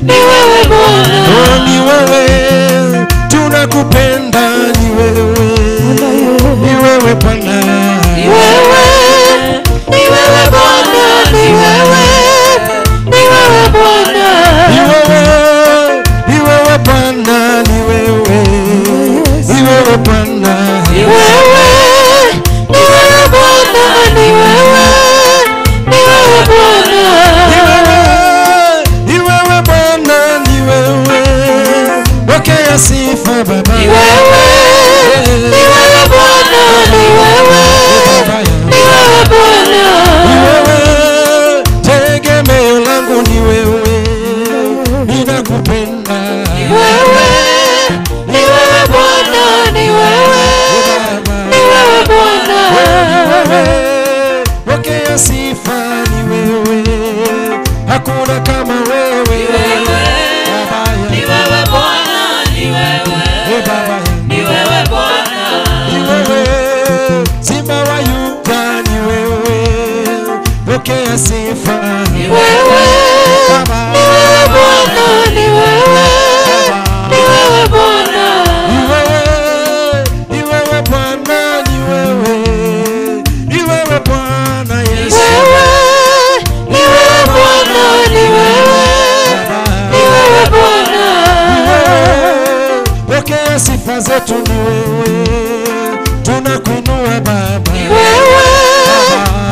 ni wewe Bwana. Oh, ni wewe tunakupenda, ni wewe, ni wewe Bwana. Ni wewe, ni wewe Bwana, ni wewe, ni wewe Bwana. Ni wewe, ni wewe Bwana, ni wewe, ni wewe Bwana. Ni wewe, ni wewe Bwana, ni wewe, ni wewe Bwana. Ni wewe, ni wewe Bwana, ni wewe. Pokea sifa Baba. Ni wewe, ni wewe Bwana, ni wewe, ni wewe Bwana. Ni wewe, tegemeo langu ni wewe, ninakupenda. Ni wewe, ni wewe Bwana, ni wewe, ni wewe Bwana. Pokea sifa, ni wewe, hakuna kama wewe. Ni wewe Bwana, ni wewe, ni wewe Bwana. Ni wewe, Simba wa Yuda, ni wewe, pokea sifa. Ni wewe, ni wewe Bwana, ni wewe, ni wewe Bwana. Ni wewe, ni wewe Bwana, ni wewe, ni wewe Bwana Ni Yesu. wewe, ni wewe Bwana, ni wewe, ni wewe Bwana. Pokea sifa zetu, ni wewe, tunakuinua Baba. Ni wewe,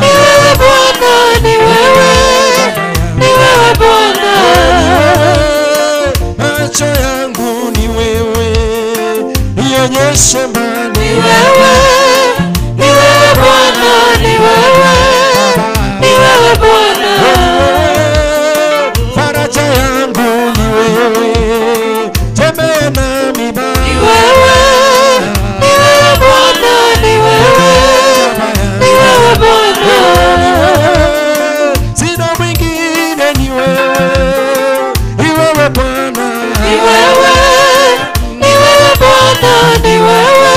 ni wewe Bwana, ni wewe, ni wewe Bwana. Macho yangu ni wewe, nionyeshe mbali. Ni wewe, ni wewe Bwana, ni wewe, ni wewe Bwana. Faraja yangu ni wewe, tembea nami Baba. Ni wewe, ni wewe Bwana, ni wewe, ni wewe Bwana. Sina mwingine, ni wewe, ni wewe Bwana. Ni wewe, ni wewe Bwana, ni wewe,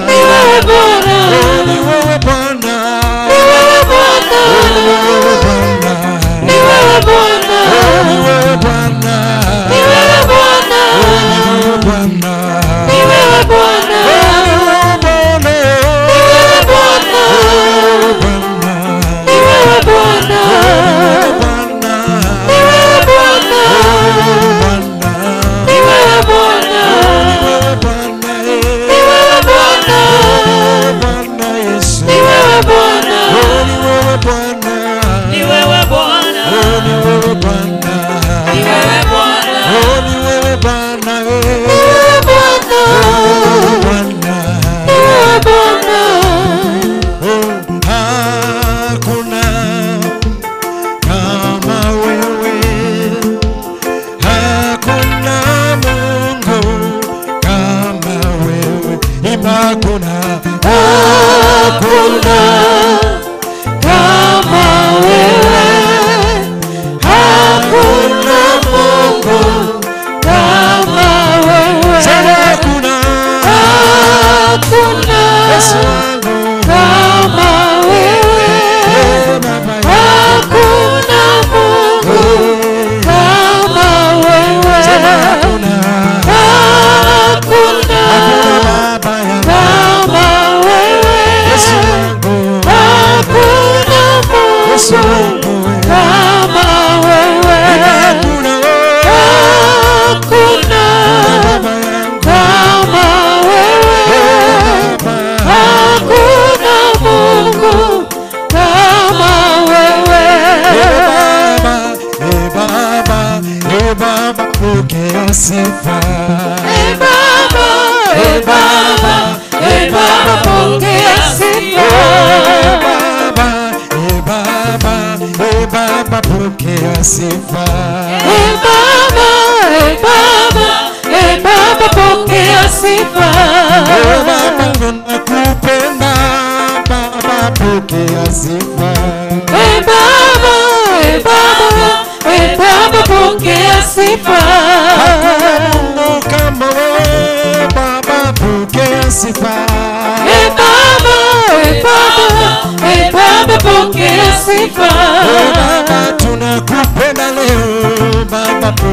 ni wewe Bwana. Ni wewe Bwana, Ni wewe Bwana, ni wewe Bwana, ni wewe Bwana, ni wewe Bwana, ni wewe Bwana, ni wewe Bwana, ni wewe Bwana, ni wewe Bwana, ni wewe Bwana, ni wewe Bwana, ni wewe Bwana, ni wewe Bwana, ni wewe Bwana, Bwana Yesu, ni wewe Bwana, ni wewe Bwana, Ni wewe Bwana, ni wewe Bwana, ni wewe Bwana, ni wewe Bwana, ni wewe Bwana, Bwana. ni wewe Bwana. Hakuna kama wewe, hakuna Mungu kama wewe. Imba hakuna, Hakuna kama wewe, hakuna Mungu kama wewe. Sema hakuna, Hakuna Yesu wangu, kama wewe, Baba hakuna Mungu kama wewe. Sema hakuna, Hakuna hakuna Baba yangu, kama wewe, Yesu wangu, hakuna Yesu Mungu wangu, kama wewe. Hakuna Hakuna Baba yangu, kama wewe, Baba. hakuna Mungu kama wewe. E Baba, e Baba, pokea sifa. E Baba, e Baba, e Baba, pokea sifa. E Baba, e Baba, e Baba, pokea sifa. E Baba, e Baba, e Baba, pokea sifa. E Baba, nakupenda, Baba, pokea sifa. E Baba, e Baba, e Baba, pokea sifa. Hakuna Mungu kama wewe, Baba, pokea sifa. E Baba, e Baba, e Baba, pokea sifa. E Baba, tunakupenda leo, Baba, pokea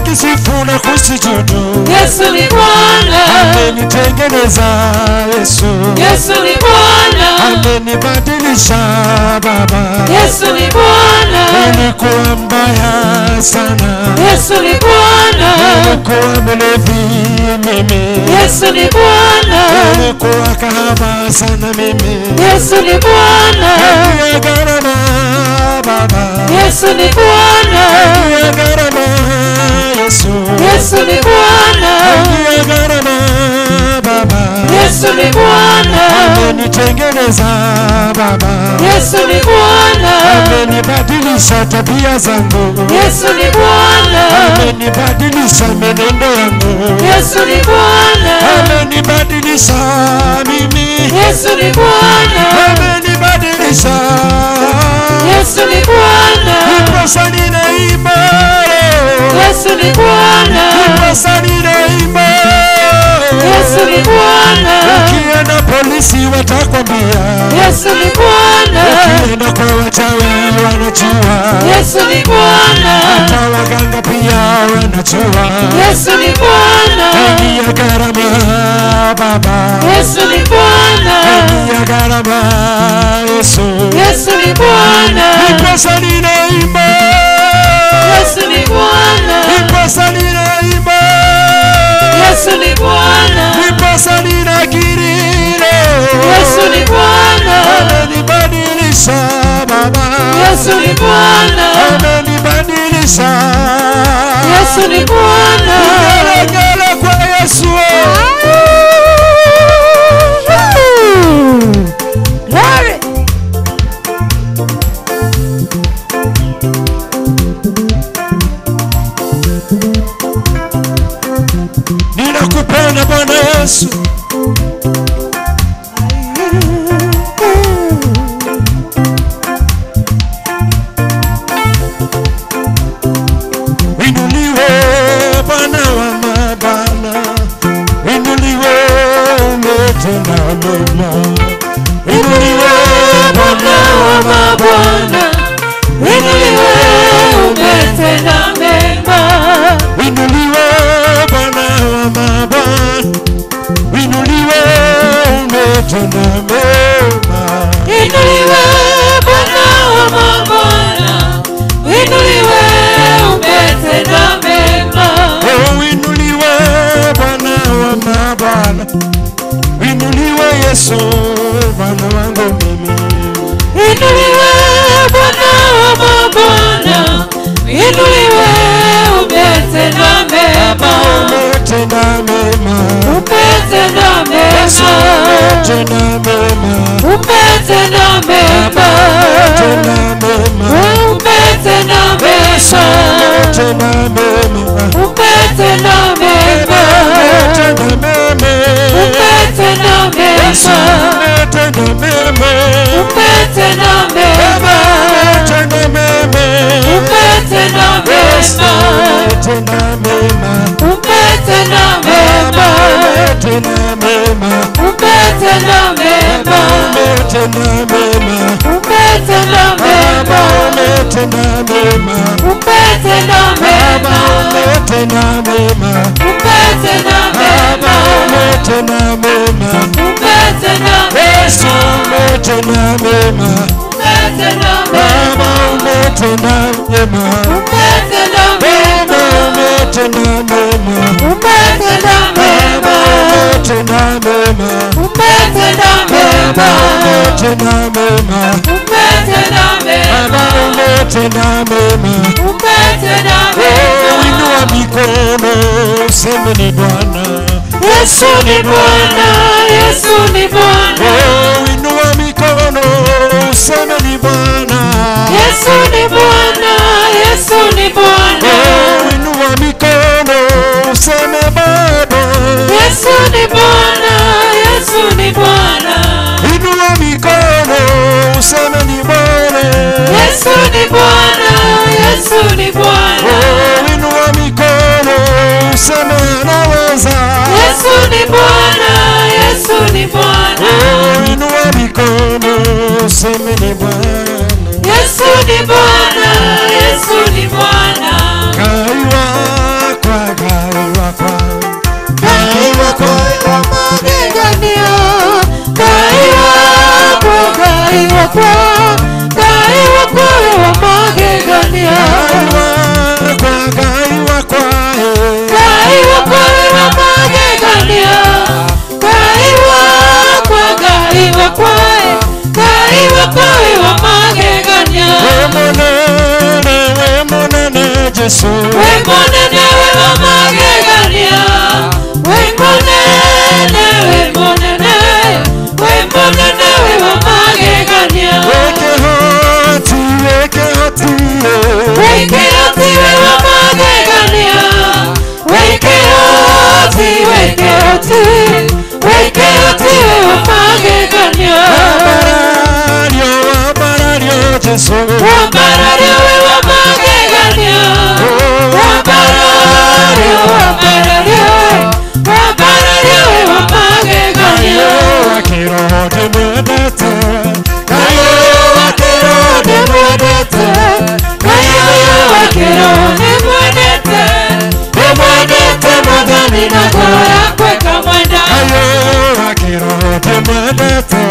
Ninakisifu na kusujudu. Yesu ni Bwana. Amenitengeneza Yesu. Yesu ni Bwana. Amenibadilisha Baba. Yesu ni Bwana. Nilikuwa mbaya sana. Yesu ni Bwana. Nilikuwa mlevi mimi. Yesu ni Bwana. Nilikuwa kahaba sana mimi. Yesu ni Bwana. Ndiye gharama Baba. Yesu ni Bwana. Ndiye gharama Yesu. Yesu ni Bwana. Ndiye gharama Baba. Yesu ni Bwana. Amenitengeneza Baba. Yesu ni Bwana. Amenibadilisha tabia zangu. Yesu ni Bwana. Amenibadilisha menendo yangu. Yesu ni Bwana. Amenibadilisha mimi. Yesu ni Bwana. Amenibadilisha. Yesu ni Bwana. Ndiposa ninaimba. Yesu ni Bwana. Ndiposa ninaimba. Yesu ni Bwana. Ukienda polisi watakwambia. Yesu ni Bwana. Ukienda kwa wachawi wanajua. Yesu ni Bwana. Hata waganga pia wanajua. Yesu ni Bwana. Ndiye gharama Baba. Yesu ni Bwana. Ndiye gharama Yesu. Yesu ni Bwana. Ndiposa ninaimba. Yesu ni Bwana. Ndiposa ninaimba. Yesu ni Bwana. Ndiposa ninakiri leo. Yesu ni Bwana. Amenibadilisha Baba. Yesu ni Bwana. Amenibadilisha. Yesu ni Bwana. Gelegele kwa Yesu. Glory. Ninakupenda Bwana Yesu. Inuliwe Bwana wa mabwana, inuliwe umetenda mema. Inuliwe Bwana wa mabwana, inuliwe umetenda mema. Inuliwe Bwana wa mabwana, inuliwe umetenda mema. Inuliwe Bwana wa mabwana, inuliwe umetenda mema. Oh, inuliwe Bwana wa mabwana, inuliwe Yesu Bwana wangu mimi. Inuliwe Bwana wa mabwana, inuliwe umetenda mema. Umetenda mema. Umetenda Yesu mema. umetenda mema. Umetenda mema. Umetenda mema. Umetenda Yesu mema. umetenda mema. Umetenda mema. Umetenda mema. Umetenda Yesu mema. umetenda mema. Umetenda Baba mema. umetenda mema. Umetenda Yesu mema. umetenda mema. Umetenda Baba mema. umetenda mema. Umetenda mema. Umetenda mema. Umetenda Baba mema. umetenda mema. Umetenda Baba mema. umetenda mema. Umetenda Baba mema. umetenda mema. Umetenda Yesu mema. umetenda mema. Umetenda Baba mema. umetenda mema. Umetenda Baba mema. umetenda mema. Umetenda Baba mema. umetenda mema. Umetenda Baba mema. umetenda mema. Umetenda Baba mema. umetenda mema. Umetenda Oh, inua mema. mikono useme ni Bwana. Yesu ni Bwana, Yesu ni Bwana. Oh, inua mikono useme ni Bwana. Yesu ni Bwana, Yesu ni Bwana. Oh, inua mikono useme Baba. Yesu ni Bwana, Yesu ni Bwana. Inua mikono useme ni Bwana. Yesu ni Bwana, Yesu ni Bwana. Oh, inua mikono useme anaweza. Yesu ni Bwana, Yesu ni Bwana. Oh, inua mikono useme ni Bwana. Yesu ni Bwana, Yesu ni Bwana. Kaiwa Ngai wakwa, Ngai wakwa wĩ wa magegania. Ngai wakwa, Ngai wakwa wĩ wa magegania. Ngai wakwa, Ngai wakwa, Ngai wakwa wĩ wa magegania. We munene, we munene Jesu. We munene wĩ wa magegania. We munene, we munene, we munene wĩ wa magegania. We kĩhoti, we kĩhoti, We kĩhoti wĩ wa magegania. We kĩhoti, we kĩhoti, we kĩhoti wĩ wa magegania. Wambarario, wambarario Jesu. Wambarario wĩ wa magegania. Wambarario, wambarario, wambarario wĩ wa magegania. Ngai wa kĩroho ndĩmwendete. Ngai ũyũ wa kĩroho ndĩmwendete. Ngai ũyũ wa kĩroho ndĩmwendete. Ndĩmwendete Mwathani na ngoro yakwa ĩkamwenda. Ngai ũyũ wa kĩroho ndĩmwendete.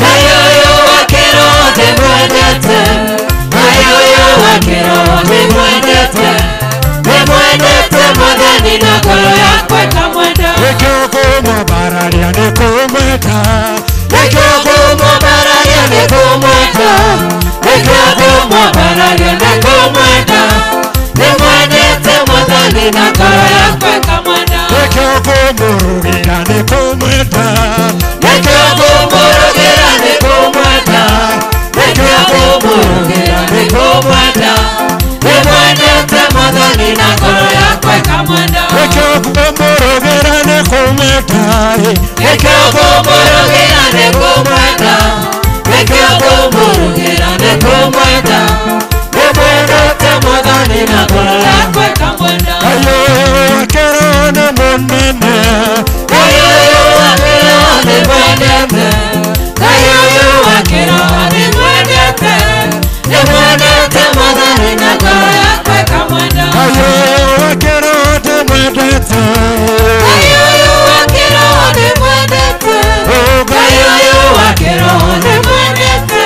Ngai ũyũ wa kĩroho ndĩmwendete. Ngai ũyũ wa kĩroho ndĩmwendete. Ndĩmwendete Mwathani na ngoro yakwa ĩkamwenda. Nĩkĩo ngũmwambararia nĩ kũmwenda. Nĩkĩo ngũmwambararia nĩ kũmwenda. Nĩkĩo ngũmwambararia nĩ kũmwenda. Ndĩmwendete Mwathani na ngoro yakwa ĩkamwenda. Nĩkĩo ngũmũrugĩra nĩ kũmwenda. Nĩkĩo ngũmũrugĩra nĩ kũmwenda. Nĩkĩo ngũmũrugĩra nĩ kũmwenda. Ndĩmwendete Mwathani na ngoro yakwa ĩkamwenda. Nĩkĩo ngũmũrugĩra nĩ kũmwenda. Nĩkĩo ngũmũrugĩra nĩ kũmwenda. Nĩkĩo ngũmũrugĩra nĩ kũmwenda. Ndĩmwendete Mwathani na ngoro yakwa ĩkamwenda. Ngai ũyũ wa kĩroho nĩ mũnene. Ngai ũyũ wa kĩroho ndĩmwendete. Ngai ũyũ wa kĩroho ndĩmwendete. Ndĩmwendete Mwathani na ngoro yakwa ĩkamwenda. Ngai ũyũ wa kĩroho ndĩmwendete. Ngai ũyũ wa kĩroho ndĩmwendete. Ngai ũyũ wa kĩroho ndĩmwendete.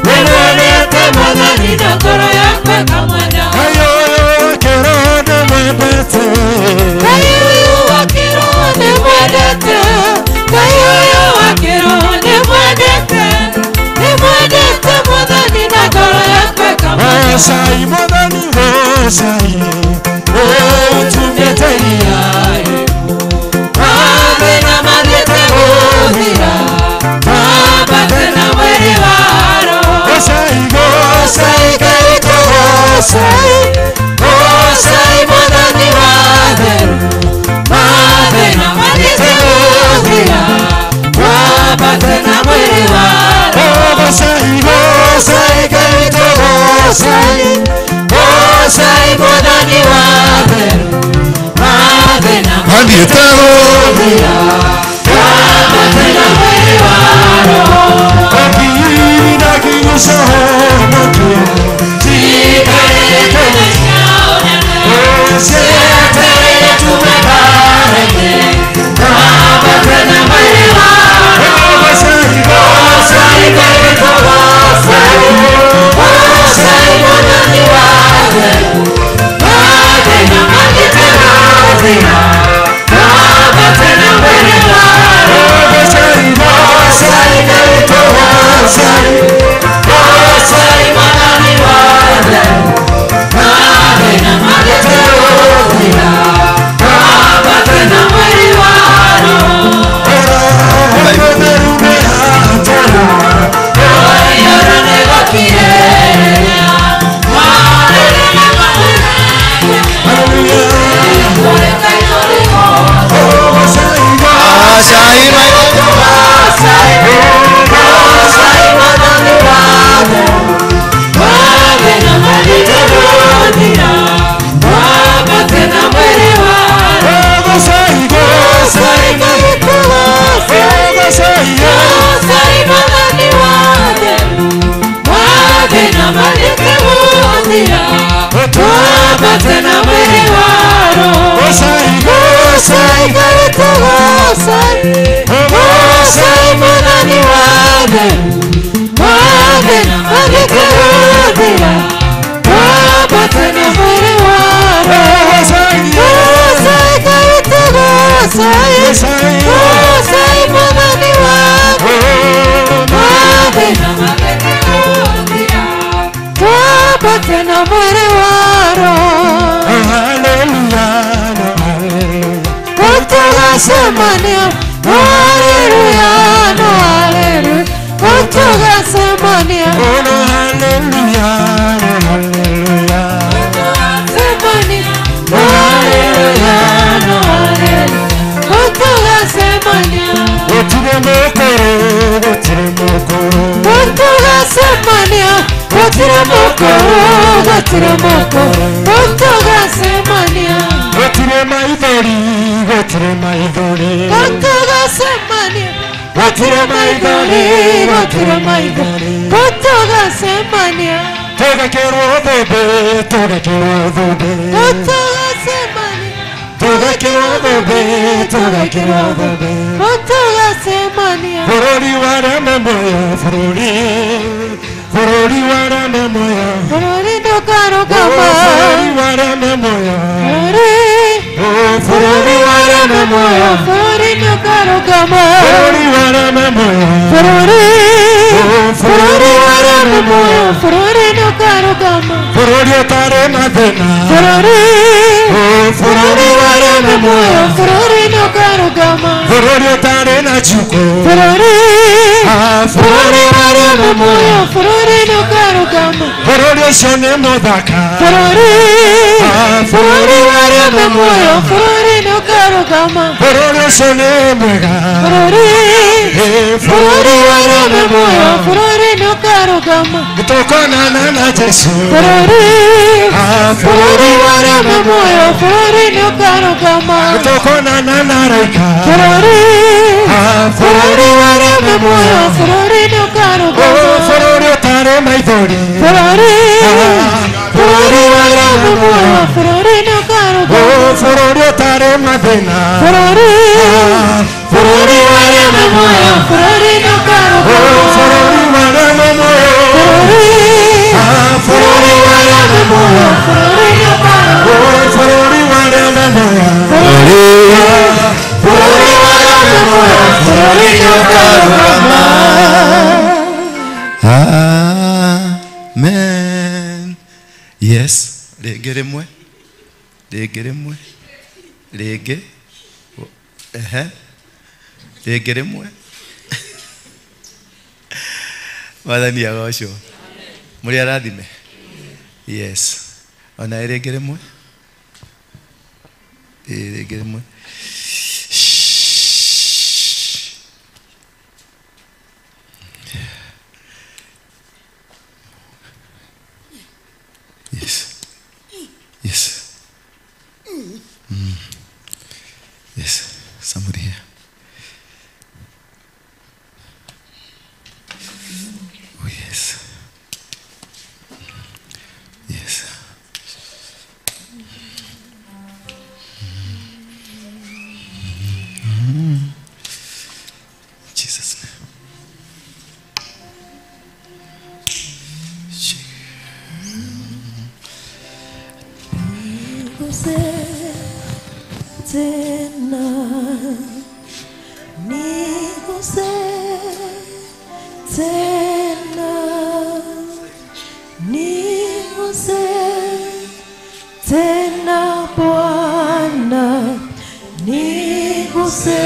Ndĩmwendete Mwathani na ngoro yakwa ĩkamwenda. Ngai ũyũ wa kĩroho ndĩmwendete. Ngai ũyũ wa kĩroho ndĩmwendete. Ngai ũyũ wa kĩroho ndĩmwendete. Ndĩmwendete Mwathani na ngoro yakwa ĩkamwenda. Gocai Mwathani, gocai, ũtumĩte iria. Mathĩna mathiĩte gũthira, twambate na mwĩrĩ wa Roho. Gocai, gocai, Ngai witũ gocai, Gocai Mwathani wa theru, mathĩna mathiĩte gũthira, twambate na mwĩrĩ wa Roho. Gocai, gocai, Ngai witũ gocai, Gocai Mwathani wa theru, mathĩna mathiĩte gũthira. twambate na mwĩrĩ wa Roho. Akina kiucohonokio, Cikarĩte na ciao nene, cietereire tume mbaara-inĩ, twambate na mwĩrĩ wa Roho. Gocai, Gocai Ngai witũ gocai, gocai Mwathani wa theru, mathĩna mathiĩte gũthira, twambate na mwĩrĩ wa Roho. Gocai, Gocai Ngai witũ gocai, gocai Mwathani wa theru, mathĩna mathiĩte gũthira, twambate na mwĩrĩ wa Roho. Mũtheru nĩ atũra. Kũiyũra nĩ gũkirĩrĩria, mwarĩrĩria Hallelujah. Kũreka igũrũ. Gocai, Gocai Gocai, gocai Mwathani wa theru, mathĩna mathiĩte gũthira, twambate na mwĩrĩ wa Roho. Gocai, Gocai Ngai witũ gocai, gocai, gocai Mwathani wa theru, mathĩna mathiĩte gũthira, twambate na mwĩrĩ wa Roho. Gocai, Gocai Ngai witũ gocai, gocai Mwathani wa theru, Haleluya Twambate na mwĩrĩ wa roho Gocai Ngai tũgocai Gocai Mwathani wakwa Mathĩna Twambate na mwĩrĩ wa roho Tũgacemania Haleluya no haleluya Tũgacemania Haleluya haleluya Tũgacemania Haleluya no haleluya Tũgacemania Gũtirĩ mũkũrũ gũtirĩ mũkũrũ Tũgacemania gũtirĩ mũkũrũ gũtirĩ mũkũrũ Tũgacemania Gũtirĩ maithori gũtirĩ maithori Tũgacemania gũtirĩ maithori gũtirĩ maithori Tũgacemania Tũgekĩrwo thũmbĩ tũgekĩrwo thũmbĩ Tũgacemania Tũgekĩrwo thũmbĩ tũgekĩrwo thũmbĩ Tũgacemania Bũrũri wa arĩa me muoyo bũrũri bũrũri wa arĩa me muoyo Bũrũri ndũkarũgama Bũrũri wa arĩa me muoyo Bũrũri Bũrũri wa arĩa me muoyo Bũrũri ndũkarũgama Bũrũri wa arĩa me muoyo Bũrũri Bũrũri wa arĩa me muoyo Bũrũri ndũkarũgama Bũrũri ũtarĩ mathĩna Bũrũri Bũrũri wa arĩa me muoyo Bũrũri ndũkarũgama Bũrũri ũtarĩ na njukũ Bũrũri Bũrũri wa arĩa me muoyo Bũrũri ndũkarũgama Bũrũri ũcio nĩ mũthaka Bũrũri Bũrũri wa arĩa me muoyo Bũrũri ndũkarũgama Bũrũri ũcio nĩ mwega Bũrũri Bũrũri wa arĩa me muoyo Bũrũri ndũkarũgama Tũkonana na Jesũ Bũrũri Bũrũri wa arĩa me muoyo Bũrũri ndũkarũgama Tũkonana na araika Bũrũri Bũrũri wa arĩa me muoyo Bũrũri ndũkarũgama Bũrũri ũtarĩ maithori Bũrũri Bũrũri wa arĩa me muoyo Bũrũri ndũkarũgama Bũrũri ũtarĩ mathĩna Bũrũri Bũrũri wa arĩa me muoyo Bũrũri ndũkarũgama Bũrũri wa arĩa me muoyo Bũrũri Bũrũri wa arĩa me muoyo Bũrũri ndũkarũgama Bũrũri wa arĩa me muoyo Bũrũri wa arĩa me muoyo Bũrũri ndũkarũgama Amen. Yes, rĩngĩ rĩmwe rĩngĩ rĩmwe rĩngĩ ehe rĩngĩ rĩmwe Mwathani agocwo mũrĩ arathime. Yes, ona rĩngĩ rĩmwe rĩngĩ rĩmwe. Yes. Yes. Yes. Somebody here. Oh, yes. Yes. Jesus' name. Tena niguse tena niguse tena Bwana niguse.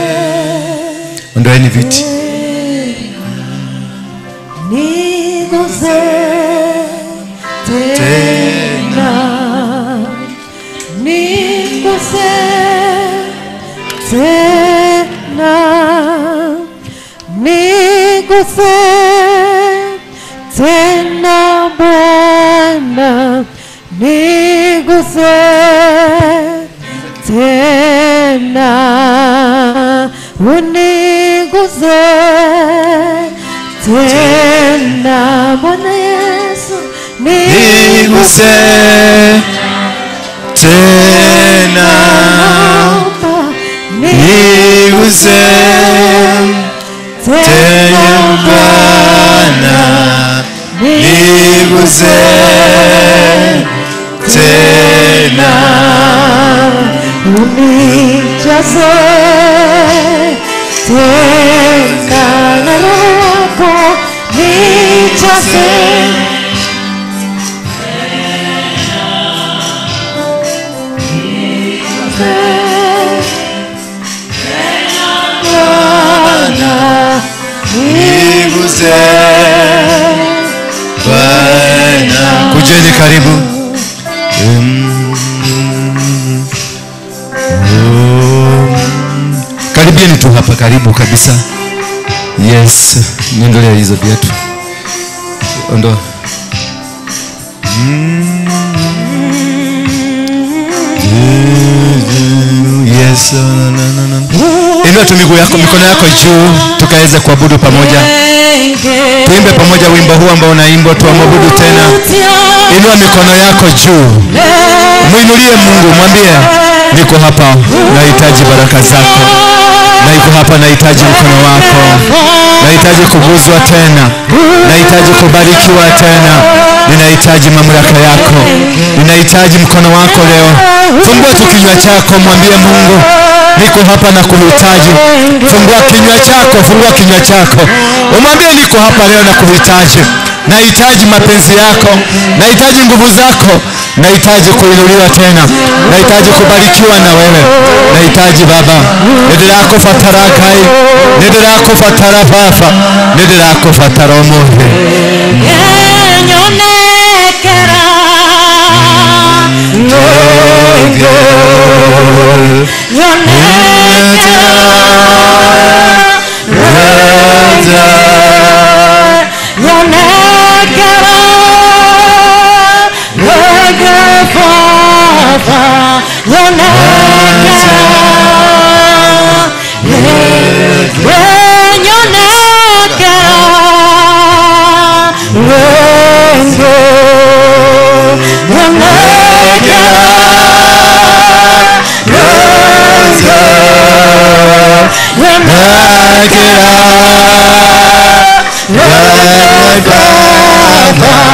Ondoeni viti. Niguse tena niguse tena niguse tena Bwana niguse tena uniguse tena Bwana Yesu niguse tena niguse tena Bwana niguse Nijaze tena na Roho wako, nijaze Bwana, Niguze Bwana. Kujeni karibu. Karibieni tu hapa karibu kabisa. Yes, niondolea hizo viatu. Ondoa. Yes, na na na na. Inua tu miguu yako, mikono yako juu, tukaweze kuabudu pamoja. Tuimbe pamoja wimbo huu ambao unaimbwa, tuabudu tena. Inua mikono yako juu. Muinulie Mungu, mwambie niko hapa, nahitaji baraka zako. Niko hapa, nahitaji mkono wako. Nahitaji kuguzwa tena. Nahitaji kubarikiwa tena. Ninahitaji mamlaka yako. Ninahitaji mkono wako leo. Fungua tu kinywa chako, mwambie Mungu niko hapa na kuhitaji. Fungua kinywa chako, fungua kinywa chako. Umwambie niko hapa leo na kuhitaji. Nahitaji mapenzi yako, nahitaji nguvu zako, nahitaji kuinuliwa tena, nahitaji kubarikiwa na wewe. Nahitaji Baba, nĩndĩrakũbatara Ngai, nĩndĩrakũbatara Baba, nĩndĩrakũbatara ũmũthĩ. Nyonekera nyonekera rege Baba, nyonekera nyonekera rege nyonekera Bwana.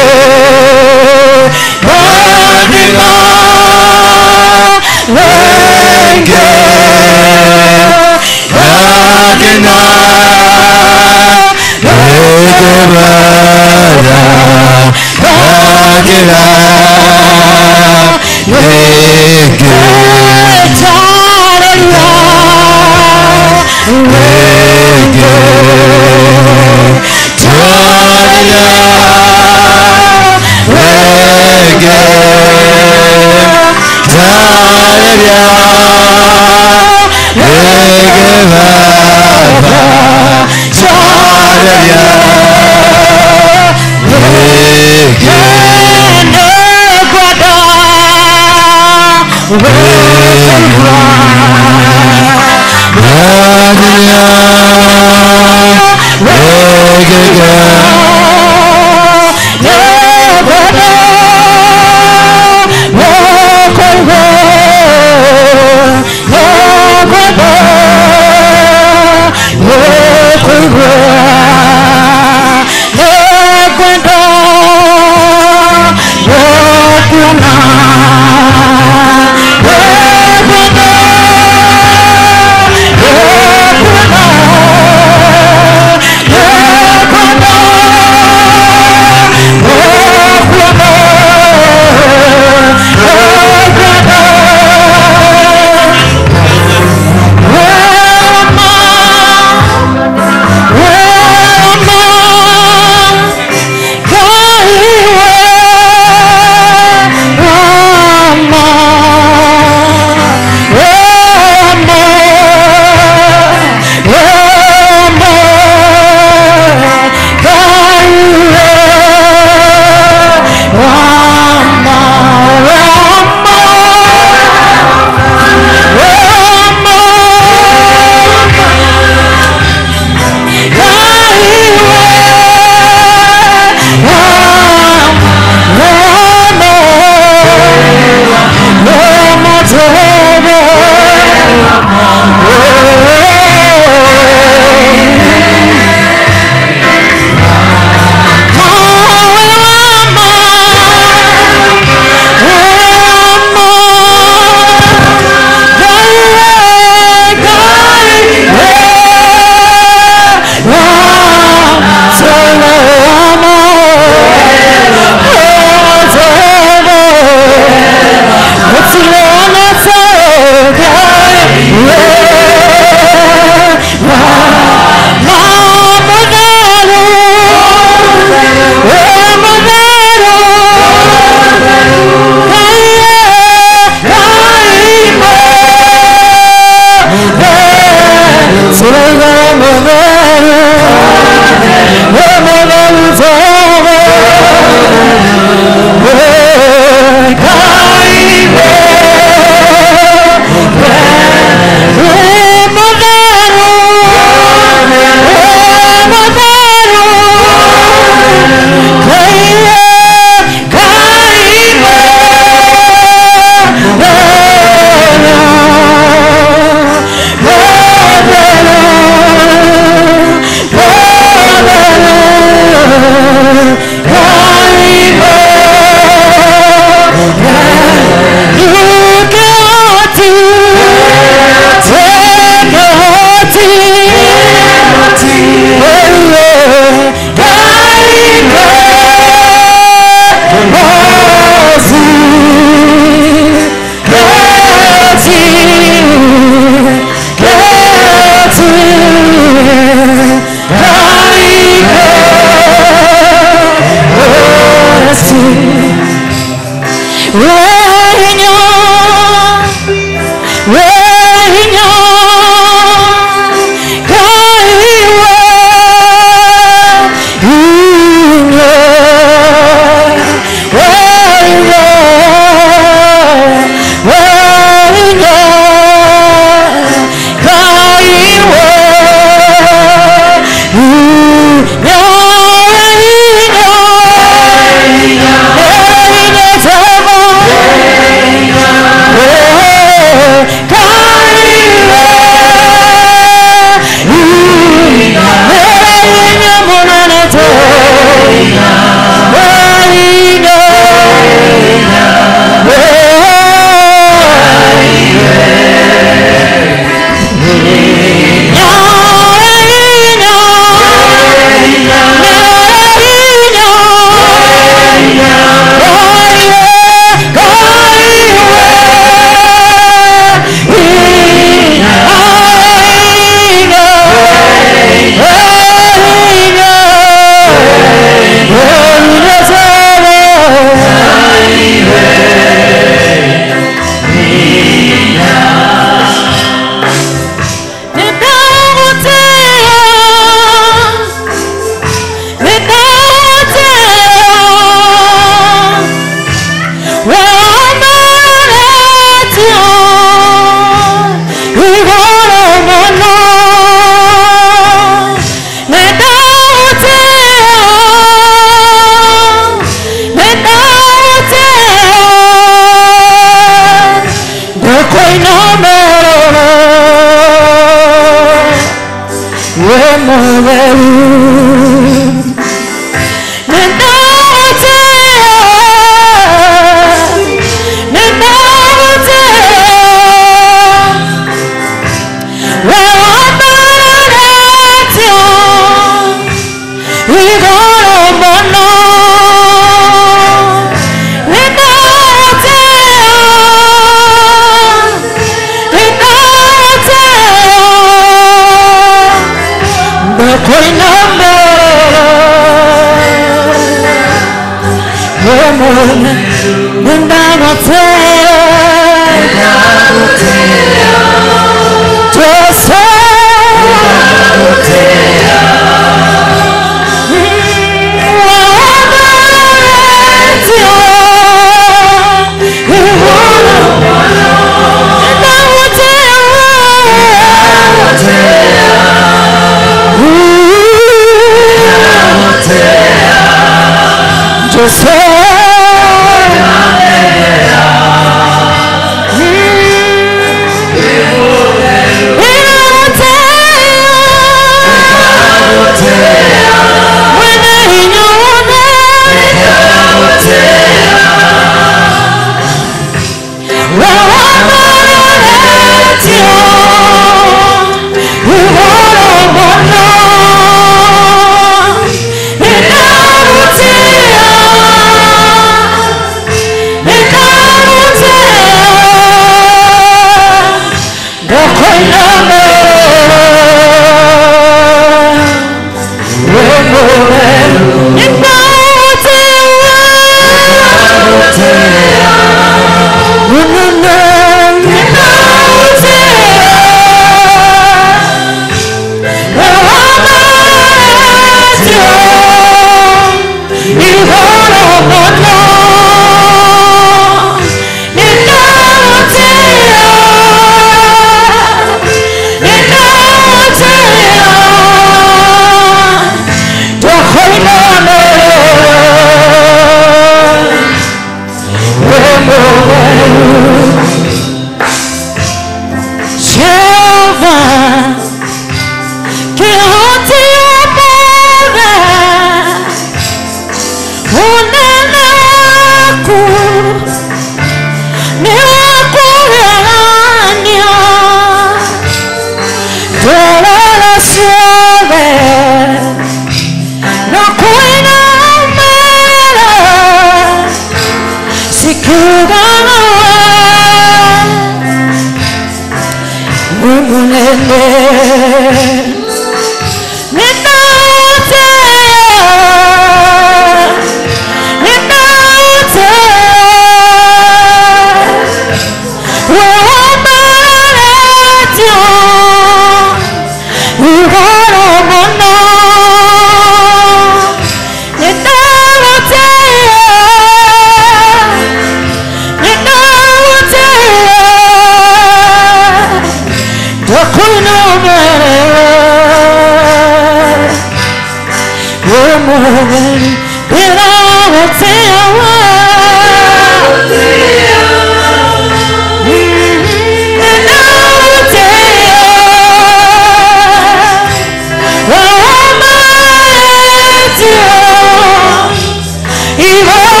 Yesu.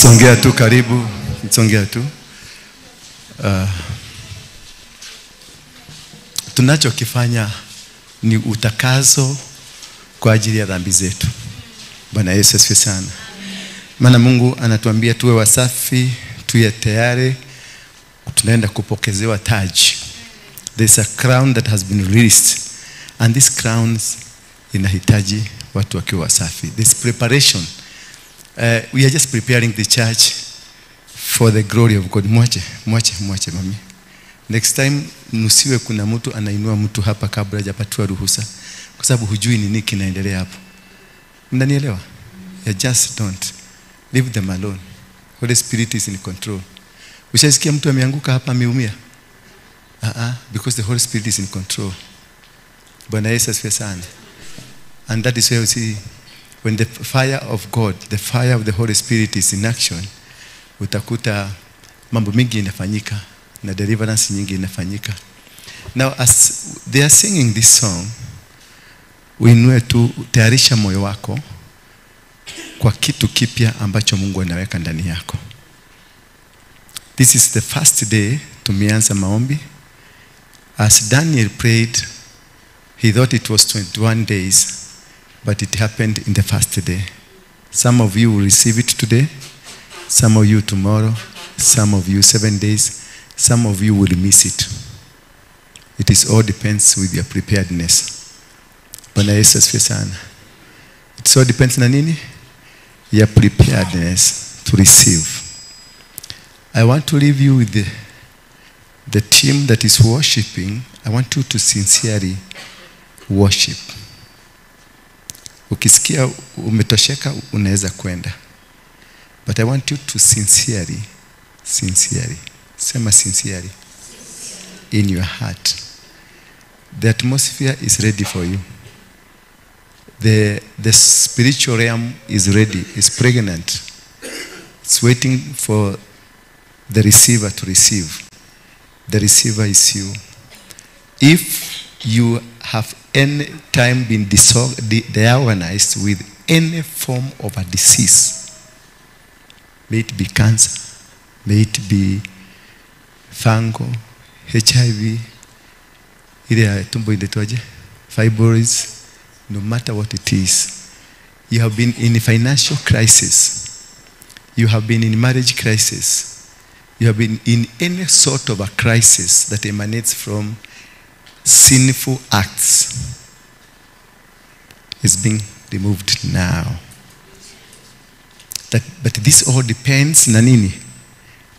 Songea tu karibu, songea tu. Tunachokifanya ni utakaso kwa ajili ya dhambi zetu. Bwana Yesu asifiwe sana. Maana Mungu anatuambia tuwe wasafi, tuwe tayari, tunaenda kupokezewa taji. There's a crown that has been released, and this crown inahitaji watu wakiwa wasafi. This preparation, we are just preparing the church for the glory of God. Mwache, mwache, mwache mami. Next time nusiwe kuna mtu anainua mtu hapa kabla hajapatiwa ruhusa, kwa sababu hujui nini kinaendelea hapo. Mnanielewa? You just don't. Leave them alone. Holy Spirit is in control. Ushasikia mtu ameanguka hapa ameumia? Because the Holy Spirit is in control. Bwana Yesu asifiwe sana. And that is where we see when the fire of God, the fire of the Holy Spirit is in action, utakuta mambo mingi inafanyika na deliverance nyingi inafanyika. Now as they are singing this song, uinue tu, tayarisha moyo wako kwa kitu kipya ambacho Mungu anaweka ndani yako. This is the first day tumeanza maombi. As Daniel prayed, he thought it was 21 days, but it happened in the first day. Some of you will receive it today, some of you tomorrow, some of you 7 days, some of you will miss it. It is all depends with your preparedness. Bwana Yesu asifiwe sana. It all depends na nini? Your preparedness to receive. I want to leave you with the team that is worshiping. I want you to sincerely worship. Ukisikia umetosheka unaweza kwenda. But I want you to sincerely, sincerely, sema sincerely, in your heart. The atmosphere is ready for you. The spiritual realm is ready, is pregnant. It's waiting for the receiver to receive. The receiver is you. If you have any time been disorganized with any form of a disease, may it be cancer, may it be fungal, HIV, ile tumbo inaitwaje, fibroids, no matter what it is, you have been in a financial crisis, you have been in marriage crisis, you have been in any sort of a crisis that emanates from sinful acts, is being removed now. But this all depends na nini?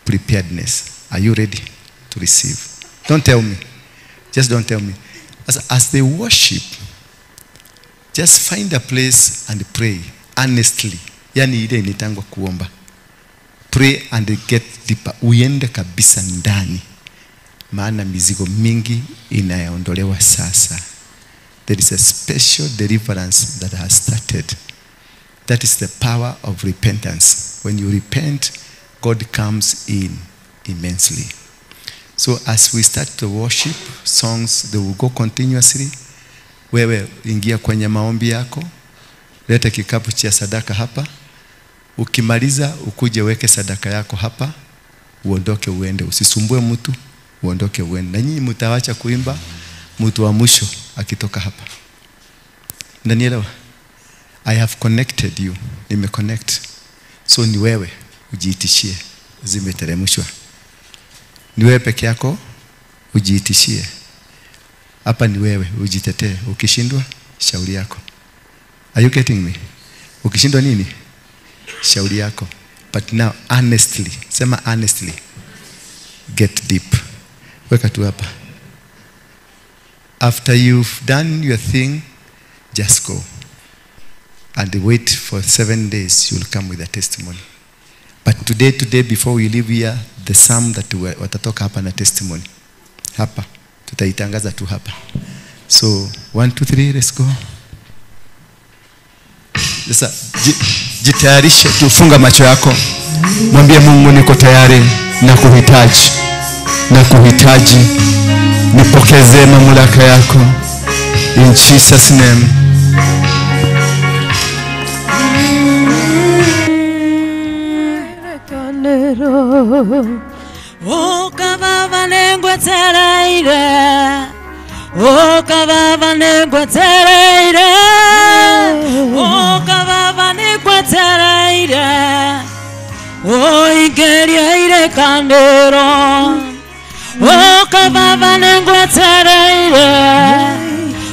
Preparedness. Are you ready to receive? Don't tell me. Just don't tell me. As they worship, just find a place and pray earnestly. Yani ile initangwa kuomba. Pray and get deeper. Uende kabisa ndani. Maana mizigo mingi inaondolewa sasa. There is a special deliverance that has started. That is the power of repentance. When you repent, God comes in immensely. So as we start to worship, songs, they will go continuously. Wewe ingia kwenye maombi yako, leta kikapu cha sadaka hapa. Ukimaliza ukuje weke sadaka yako hapa, uondoke uende, usisumbue mtu, uondoke uende. Na nyinyi mtawacha kuimba mtu wa mwisho akitoka hapa. Mnanielewa? I have connected you. Nimeconnect. So ni wewe ujiitishie, zimeteremshwa. Ni wewe peke yako ujiitishie. Hapa ni wewe ujitetee. Ukishindwa shauri yako. Are you getting me? Ukishindwa nini? Shauri yako. But now honestly, sema honestly, get deep. Weka tu hapa. After you've done your thing, just go. And wait for 7 days, you'll come with a testimony. But today, before we leave here, the sum that watatoka hapa na testimony. Hapa. Tutaitangaza tu hapa. So, 1, 2, 3, let's go. Sasa, jitayarishe, tufunga macho yako. Mwambie Mungu niko tayari na kuhitaji. Na kuhitaji. Nipokeze mamlaka yako. In Jesus name. O kababa nengwetereire, o kababa nengwetereire, o kababa nengwetereire, o ingeria ire kandero, o kababa nengwetereire,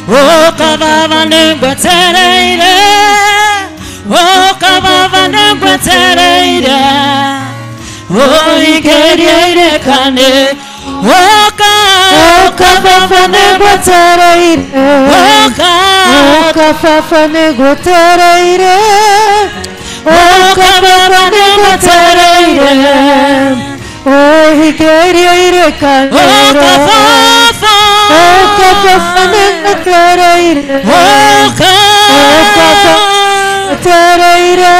o kababa nengwetereire, o kababa nengwetereire. O ingeria ire kane, o ka negwetereire, o ka fafa negwetereire, o ka fafa negwetereire, o ingeria ire kane, o ka fafa, o ka fafa negwetereire, o ka fafa negwetereire,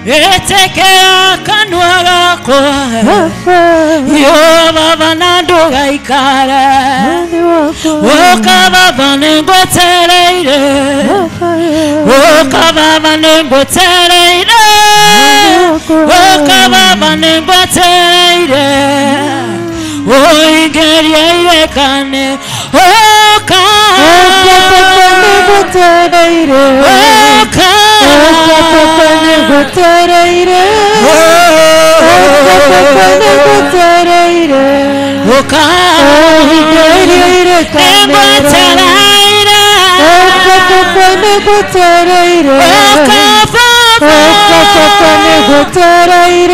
Etekea kanwa gakwa yo baba na ndugaikara o kababa nengwetereire o kababa nengwetereire o kababa nengwetereire o ingeria ire kane o kababa nengwetereire o kababa nengwetereire o kababa nengwetereire o kababa nengwetereire.